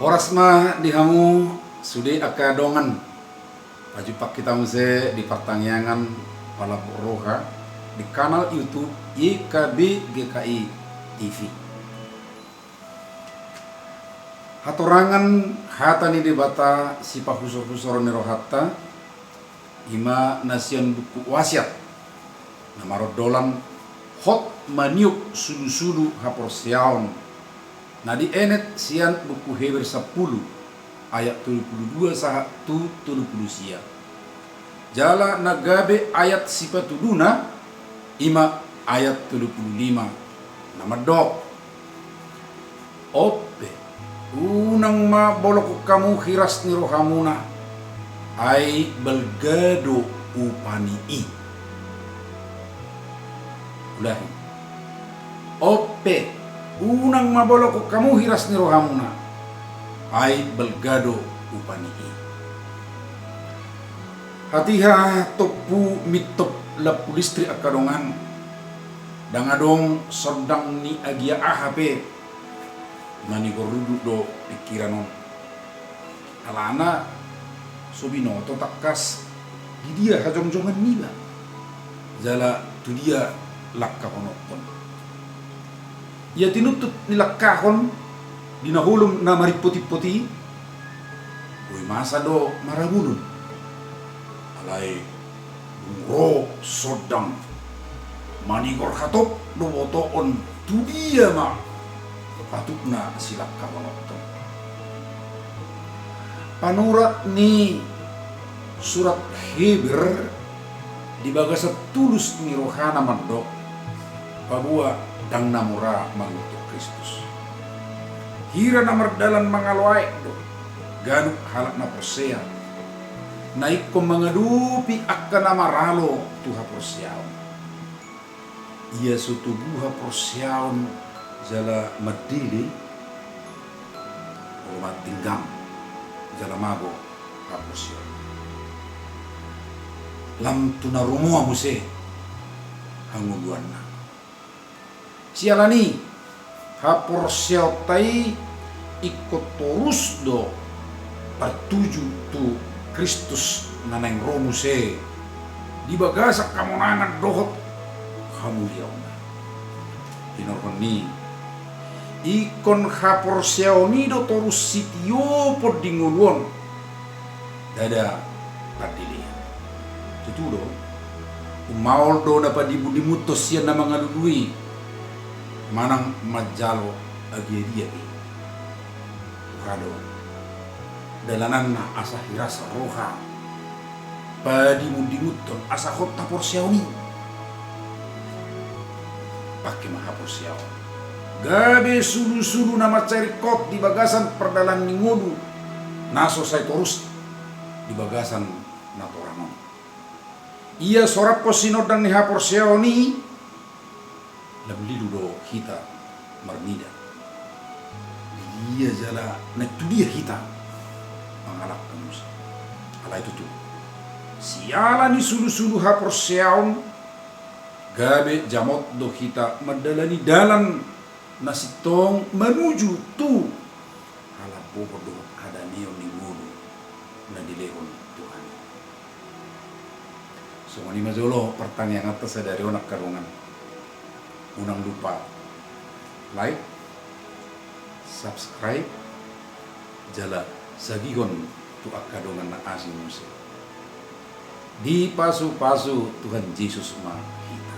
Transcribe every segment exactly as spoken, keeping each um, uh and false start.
Horas ma di hamu sude angka dongan. Pajumpang hita muse di partangiangan Palambok Roha di kanal YouTube Y K B G K I T V. Hatorangan hata ni Debata sipahusorhusoron ni rohanta, i ma na sian buku Wasiat, na marondolan hot maniop sulusulu haporseaon, na dienet sian buku Heber sampulu ayat tolu pulu dua sahat tu tolu pulu sia. Jala na gabe ayat sipatuduna, i ma ayat tolu pulu lima, na mandok: Onpe, unang ma bolongkon hamu hiras ni rohamuna, ai balga do upa ni i. Ulahi. Onpe, unang ma bolongkon hamu hiras ni rohamuna, ai balga do upa ni i. Hatiha tompu mintop lampu listrik angka dongan, ndang adong sondang ni agia aha pe, manigor ruduk do pingkiran on. Alana so binoto tangkas di dia hajongjongan niba, jala tu dia langkahononhon. Ia tinuntut nilangkahon di na holom na maripotimpot i, boi masa do marabunun. Alai dung ro sondang, manigor hatop do botoon tu dia ma patutna silangkahononhon. Panurat ni surat Heber di bagasan tulus ni rohana mandok: Paboa ndang na mura mangutuk Kristus. Hira na mardalan mangalo aek do ganup halak na porsea, na ingkon mangadopi angka na maralo tu haporseaon. Ia so tubu haporseaon jala mandele, olo ma tinggang jala mago haporseaon. Lam tu na rumoa muse hangoluanna. Siala ni i, haporseaonta i ingkon torus do partuju tu Kristus na naeng ro muse di bagasan hamonangan dohot hamuliaonna. Hinorhon ni i, ingkon haporseaon i do torus sitiopon di ngolu on, ndada pandelean. Tutu do, ummaol do na padimundimunhon sian na mangalului manang manjalo agiagia i. Tuha do dalananna asa hiras roha padimundimunhon asa hot haporseaon i. Pangke ma haporseaon gabe sulusulu na mansai ringkot di bagasan pardalanan ni ngolu na so sai torus di bagasan natorang on. Ia so rap sinondang ni haporseaon i, lam lilu do hita marnida. Ia jala naeng tu dia hita mangalangka muse. Alai tutu, siala ni sulusulu haporseaon, gabe jamot do hita mandalani dalan na sintong manuju tu halambohon dohot hadameon ni ngolu na dilehon Tuhan i. Songon i ma jolo partangianganta sadari on angka dongan. Unang lupa like, subscribe, jala sagihon tu angka dongan na asing muse. Dipasupasu Tuhan Jesus ma hita.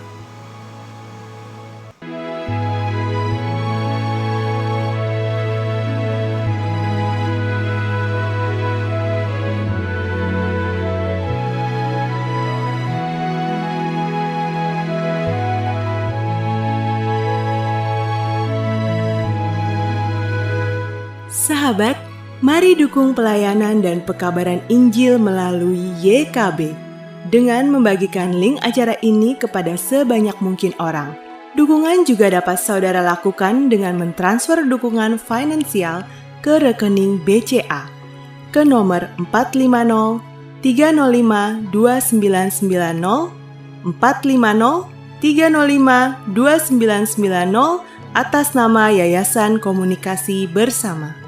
Sahabat, mari dukung pelayanan dan pekabaran Injil melalui Y K B dengan membagikan link acara ini kepada sebanyak mungkin orang. Dukungan juga dapat saudara lakukan dengan mentransfer dukungan finansial ke rekening B C A ke nomor empat lima nol tiga nol lima dua sembilan sembilan nol, empat lima nol tiga nol lima dua sembilan sembilan nol, atas nama Yayasan Komunikasi Bersama.